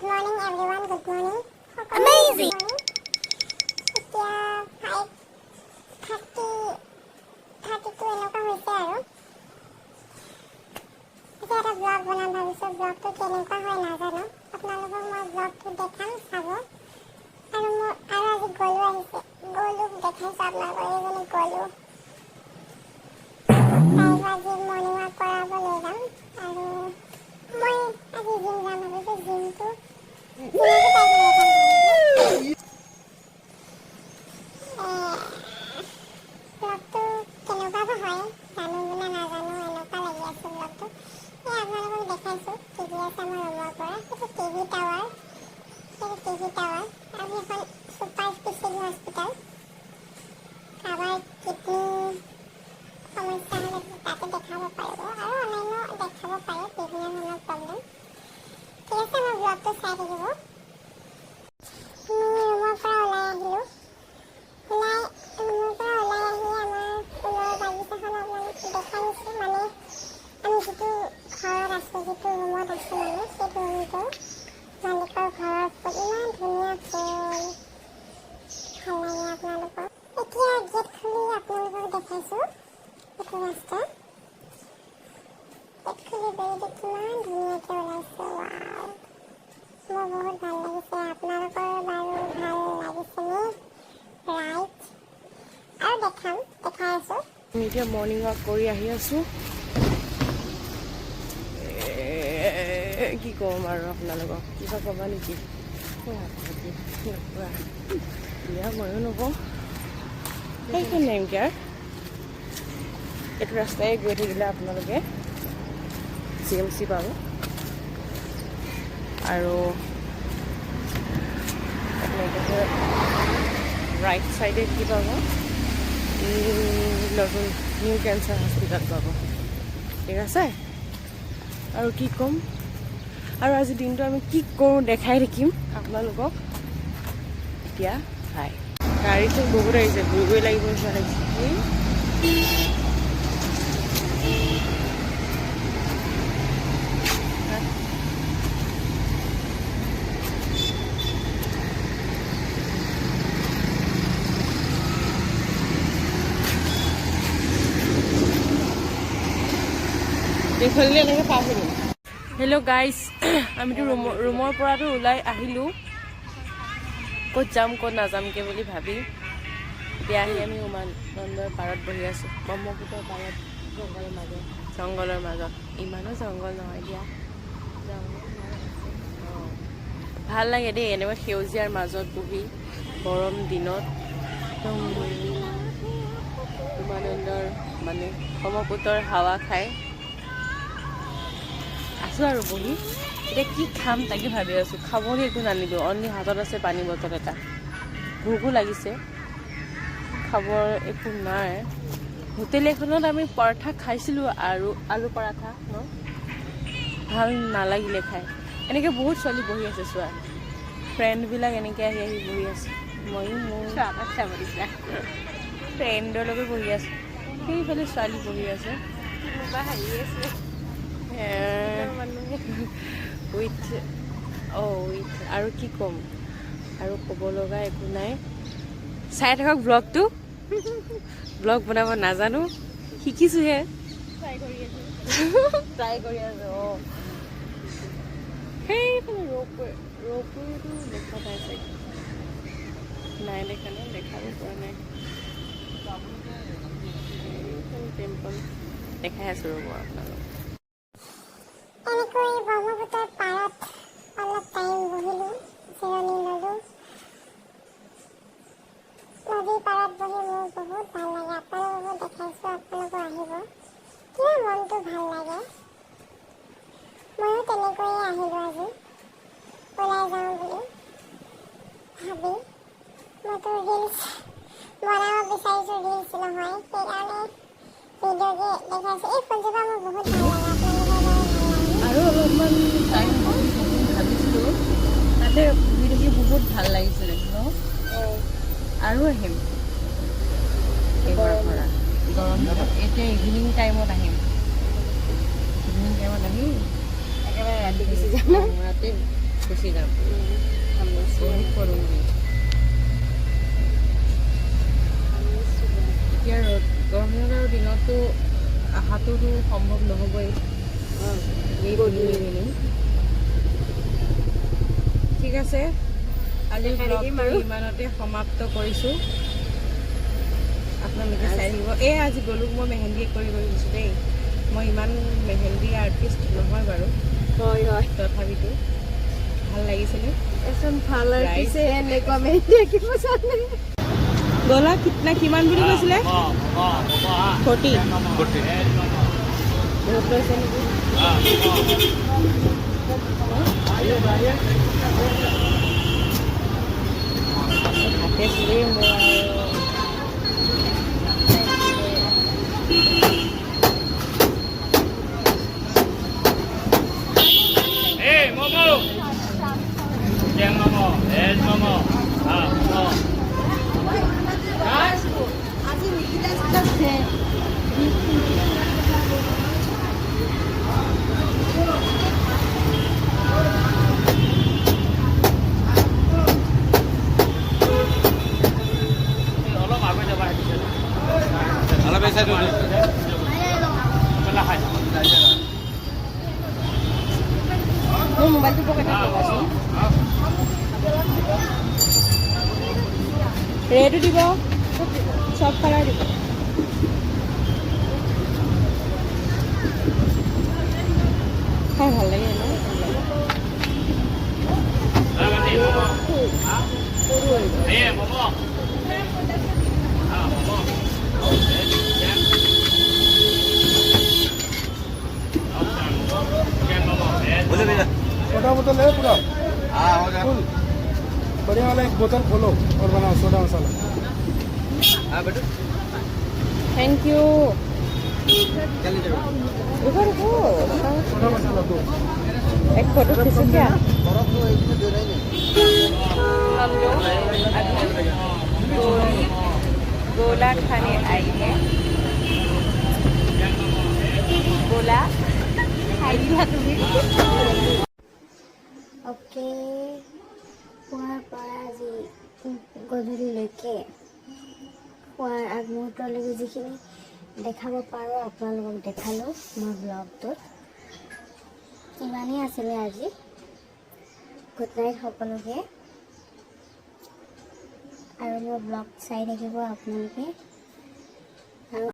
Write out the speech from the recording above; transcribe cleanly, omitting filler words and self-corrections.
Good morning, everyone. Good morning. Amazing. এতিয়া 5:30, 32 এনেকুৱা হৈছে। আৰু এতিয়া এটা ব্লগ বনাম ভাবিছোঁ। ব্লগটো কেনেকুৱা হয় নাজানো। আপোনালোকক মই ব্লগটো দেখাম, চাব। আৰু মোৰ আৰু আজি গলু আহিছে, গলুক দেখাইছোঁ আপোনালোকক। এইজনী গলু। তাইক আজি মৰ্ণিং ৱাক কৰাব লৈ যাম। আৰু মই আজি জিম যাম ভাবিছোঁ। জিমতো তাইক লৈ যাম ভাবিছোঁ। ব্লগটো কেনেকুৱা বা হয় জানো নে নাজানো, এনেকুৱা লাগি আছে ব্লগটো। এই আপোনালোকক দেখাইছোঁ কি কি আছে আমাৰ ৰুমৰ পৰা। সেইটো টিভি টাৱাৰ, সেইটো টিভি টাৱাৰ। আৰু সেইখন ছুপাৰ স্পেচিয়েলি হস্পিটেল। কাৰোবাৰ কিডনী সমস্যা হ'লে তাতে দেখাব পাৰিব আৰু অন্যান্য দেখাব পাৰে বিভিন্ন ধৰণৰ প্ৰব্লেম। ঠিক আছে, মোৰ ব্লগটো চাই থাকিব। আমি ৰুমৰ পৰা ওলাই আহিলোঁ। ওলাই ৰুমৰ পৰা ওলাই আহি আমাৰ ফুলৰ বাগিচাখন আপোনালোক দেখাই দিছোঁ। মানে আমি যিটো ঘৰত আছোঁ, যিটো ৰুমত আছোঁ, মানে সেইটো ৰুমটো মালিকৰ ঘৰৰ ফুল। ইমান ধুনীয়া ফুল, ভাল লাগে আপোনালোকক। এতিয়া গেট খুলি আপোনালোকক দেখাইছোঁ এইটো ৰাস্তা। গেট খুলি বেলিটো কিমান ধুনীয়াকৈ ওলাইছে। ৱাও, মোৰ বহুত ভাল লাগিছে। আপোনালোকৰ বাৰু ভাল লাগিছেনে? ৰাইট, আৰু দেখাম, দেখাই আছোঁ। আমি এতিয়া মৰ্ণিং ৱাক কৰি আহি আছোঁ। কি ক'ম আৰু আপোনালোকক? কিবা ক'বা নেকি? নোকোৱা দিয়া, ময়ো নকওঁ। সেইখন নেম কেয়াৰ। এইটো ৰাস্তাই গৈ থাকিলে আপোনালোকে জিএমচি পাব। আৰু আপোনালোকে ৰাইট চাইডে কি পাব? নতুন নিউ কেঞ্চাৰ হস্পিটেল পাব। ঠিক আছে, আৰু কি ক'ম? আৰু আজি দিনটো আমি কি কৰোঁ দেখাই থাকিম আপোনালোকক। এতিয়া হাই, গাড়ীচোন বহুত আহিছে, ঘূৰি ঘূৰি লাগিব নিচিনা লাগিছে। এই এইফালে এনেকৈ পাৰ হৈ। হেল্ল' গাইজ, আমিতো ৰুমৰ পৰাতো ওলাই আহিলোঁ, ক'ত যাম ক'ত নাযামকৈ বুলি ভাবি। এতিয়া আহি আমি উমানন্দৰ পাৰত বহি আছোঁ, ব্ৰহ্মপুত্ৰৰ পাৰত, জংঘলৰ মাজত। জংঘলৰ মাজত। ইমানো জংঘল নহয় দিয়া। জংঘল আছে। অঁ, ভাল লাগে দেই এনেকুৱা সেউজীয়াৰ মাজত বহি। গৰম দিনত একদম উমানন্দৰ, মানে ব্ৰহ্মপুত্ৰৰ হাৱা খাই আছোঁ আৰু বহি। এতিয়া কি খাম তাকে ভাবি আছোঁ। খাবলৈ একো নানিলোঁ, অনলি হাতত আছে পানী বটল এটা। ভোকো লাগিছে, খাবৰ একো নাই। হোটেল এখনত আমি পৰঠা খাইছিলোঁ আৰু আলু পৰাঠা ন, ভাল নালাগিলে খাই। এনেকৈ বহুত ছোৱালী বহি আছে, চোৱা, ফ্ৰেণ্ডবিলাক এনেকৈ আহি আহি বহি আছে। ময়ো মোৰ চাব দিছা। ফ্ৰেণ্ডৰ লগত বহি আছোঁ। সেইফালে ছোৱালী বহি আছে। কোনোবা হাঁহি আছে। উইথ অঁ উইথ আৰু কি ক'ম? আৰু ক'ব লগা একো নাই। চাই থাকক ব্লগটো। ব্লগ বনাব নাজানো, শিকিছোঁহে। ট্ৰাই কৰি আছো। ট্ৰাই কৰি আছোঁ। অঁ, সেইফালে ৰ'পৱে, ৰ'পৱেটো দেখা নাই চাগে। নাই দেখা ন, দেখাব পৰা নাই। এইখন টেম্পল দেখাই আছোঁ, ৰ'ব আপোনালোক। এনেকৈ ব্ৰহ্মপুত্ৰৰ পাৰত অলপ টাইম বহিলোঁ, জিৰণি ল'লোঁ। নদীৰ পাৰত বহি মোৰ বহুত ভাল লাগে। আপোনালোককো দেখাইছোঁ, আপোনালোকো আহিব। কিবা মনটো ভাল লাগে। ময়ো তেনেকৈয়ে আহিলোঁ আজি ওলাই যাওঁ বুলি ভাবি। মইতো ৰিলচ বনাব বিচাৰিছোঁ, ৰিলচ নহয়, সেইকাৰণে ভিডিঅ'কে দেখাইছোঁ। এই ফুলজোপা মোৰ বহুত ভাল লাগে। আপোনালোকৰ বাৰু ভাল লাগে? আৰু অলপমান টাইম বহি থাকিম ভাবিছিলোঁ। তাতে বহি থাকি বহুত ভাল লাগিছিলে ন? আৰু আহিম এইবাৰ পৰা গৰম দিনত। এতিয়া ইভিনিং টাইমত আহিম, ইভিনিং টাইমত আহি একেবাৰে ৰাতি গুচি যাম। ৰাতি। গুচি যাম। বহুত কৰোঁগি। এতিয়া ৰ'দ, গৰমৰ আৰু দিনতো অহাটোতো সম্ভৱ নহ'বই ইভিনিং। ঠিক আছে, আজি দেখাই থাকিম ব্লগটো আৰু। ইমানতে সমাপ্ত কৰিছোঁ। আপোনালোকে চাই থাকিব। এই আজি গ'লোক মই মেহেন্দি কৰি কৰি দিছোঁ দেই। মই ইমান মেহেন্দি আৰ্টিষ্ট নহয় বাৰু, হয় হয় তথাপিতো ভাল লাগিছিলে। এজন ভাল আৰ্টিষ্টে এনেকুৱা মেহেন্দি আঁকিব জানে। গলা কিতনা, কিমান বুলি কৈছিলে? 40। বহুত লৈছে নেকি? হাতে চুলেই মোৰ আৰু। Hey, Momo! Chicken momo, veg momo, momo. আজি নিকিতা আছে। অলপ আগে যাবা। অলপ এই চাইডত। পেলা খাই। মোৰ মোবাইলটো পকেটত থবাচোন। ৰেডো দিব, চব কালাৰ দিব। খাই ভাল লাগে ন? Hey, momo. Momo. Veg, chicken. Chicken momo, veg. बोले भैया। सोडा बोतल है पूरा? हाँ, हो गया। फुल बढ़िया वाला एक बोतल खोलो और बनाओ सोडा मसाला। हाँ बेटू। Thank you. चलिए चलो। रुको रुको। सोडा मसाला दो। एक फोटो खींचो क्या? बर्फ तो इसमें दे रहे नहीं। हम लोग अभी गोला खाने आई है। गोला খাই দিলা তুমি। অ'কে, পুৱাৰ পৰা আজি গধূলিলৈকে, খোৱাৰ আগমুহূৰ্তলৈকে যিখিনি দেখাব পাৰোঁ আপোনালোকক দেখালোঁ মোৰ ব্লগটোত। ইমানেই আছিলে আজি। গুড নাইট সকলোকে আৰু মোৰ ব্লগ চাই থাকিব আপোনালোকে।